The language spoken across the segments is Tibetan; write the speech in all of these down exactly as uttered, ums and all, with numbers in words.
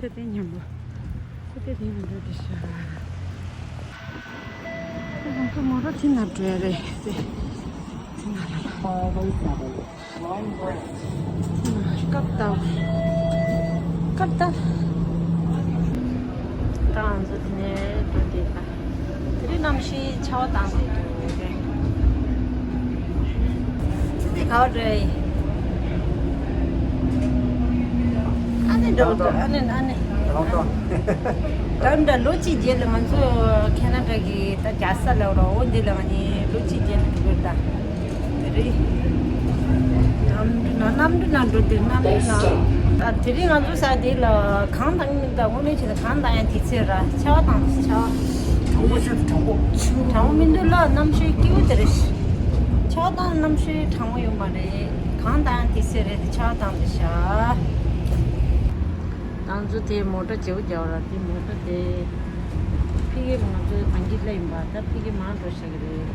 ཚེ་བརྟན་མཉམ་པོ། ཚེ་བརྟན་དེ་ནས་འགྲོ་དེ་ཤ། ཁོ་ང་ཚོ་མོ་ར་དེ་ན་འགྲོ་ཡ་རེད་དེ། དེ་ན་ལ་ལ། སྐབས་དང་། སྐབས་དང་། ད་ང་ཚོ་དེ་ནས་འགྲོ་དེ་ད། དེ་རིང་གནམ་གཤིས་ཆར་པ་བཏང་བསྡད་འདུག་རེད། ཚེ་འདི་ག་བ་འགྲོ་ཡི། ཨ་ནི་འགྲོ་འགྲོ་ཨ་ནི་ཨ་ནི། འགྲོ་འགྲོ་ལོ་གཅིག་རྗེས་ལ་ང་ཚོ་ཁེ་ན་ཌ་གི་ད་རྒྱལ་ས་ལ་འགྲོ་འོ་འདི་ལ་ང་གཉིས་ལོ་གཅིག་རྗེས་ལ་འགྲོ་དགོས་ད། དེ་རིང་གནམ་གྲུ་ནང་གནམ་གྲུ་ནང་འགྲོ་དུས་གནམ་གྲུ་ནང་། ད་དེ་རིང་ང་ཚོ་ས་དེ་ལ་གངས་དང་ད་དངོས་གནས་བྱས་ན་གངས་དང་ཡང་དེ་ཚེ་ར་ཆར་པ་དང་ཆར་པ། གྲང་མོ་ཤོད་དུ་གྲང་མོ། གྲང་མོ་མི་འདུག་ལ་གནམ་གཤིས་སྐྱིད་པོ་དེ་རེད། ཆར་པ་དང་གནམ་གཤིས་གྲང་མོ་ཡོད་མ་རེད། གངས་དང་ཡང་དེ་ཚེ་རེད་དེ་ཆར་པ་དང་དེ་ཤ། ང་ཚོ་དེ་མོ་ཊ་བརྗེ་པོ་རྒྱག་ར་དེ་མོ་ཊ་དེ། ཕ་གི་ང་ཚོ་གངས་སྐྱིད་ལ་ཡིན་པ་ད་ཕ་གི་མང་འགྲོ་ཤག་གི་རེད།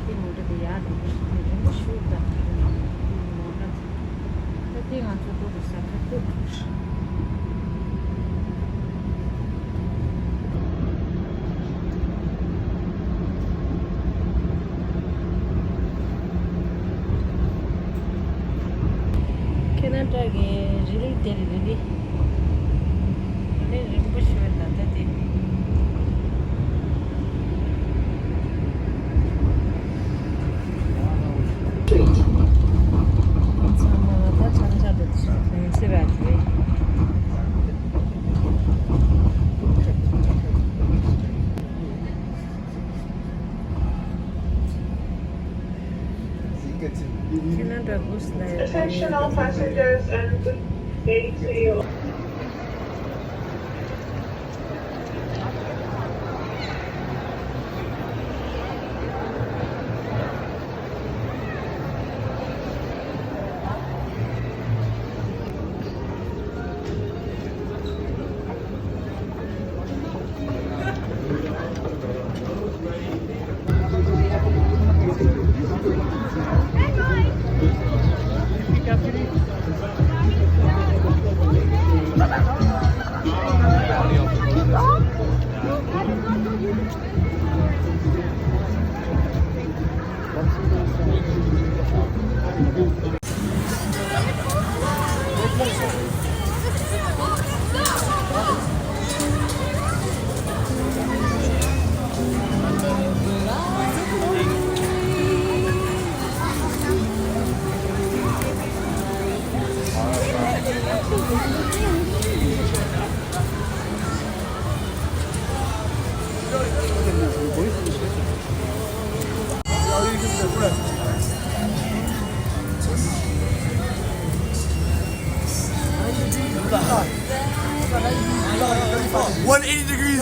དེ་མོ་ཊ་དེ་ཡར་རིང་པོ་ཞིག་རིང་པོ་ཞིག་ད་ཕ་གི་མང་མོ་ཊ་དེ། ད་དེ་ང་ཚོ་འགྲོ་དགོས་ས་ཁ་ཐུག་ཁེ་ན་ཌ་གི་རི་ལི་དེ་རི་ལི། རི་ལི་རིང་པོ་ཞིག་ད་ལྟ་དེ། ཚང་མ་ད་ཆམ་ཆ་དེ་ཚོ་ལེན་ཚེ་ར་དེ། Attention all passengers and good day to you. One eighty degrees.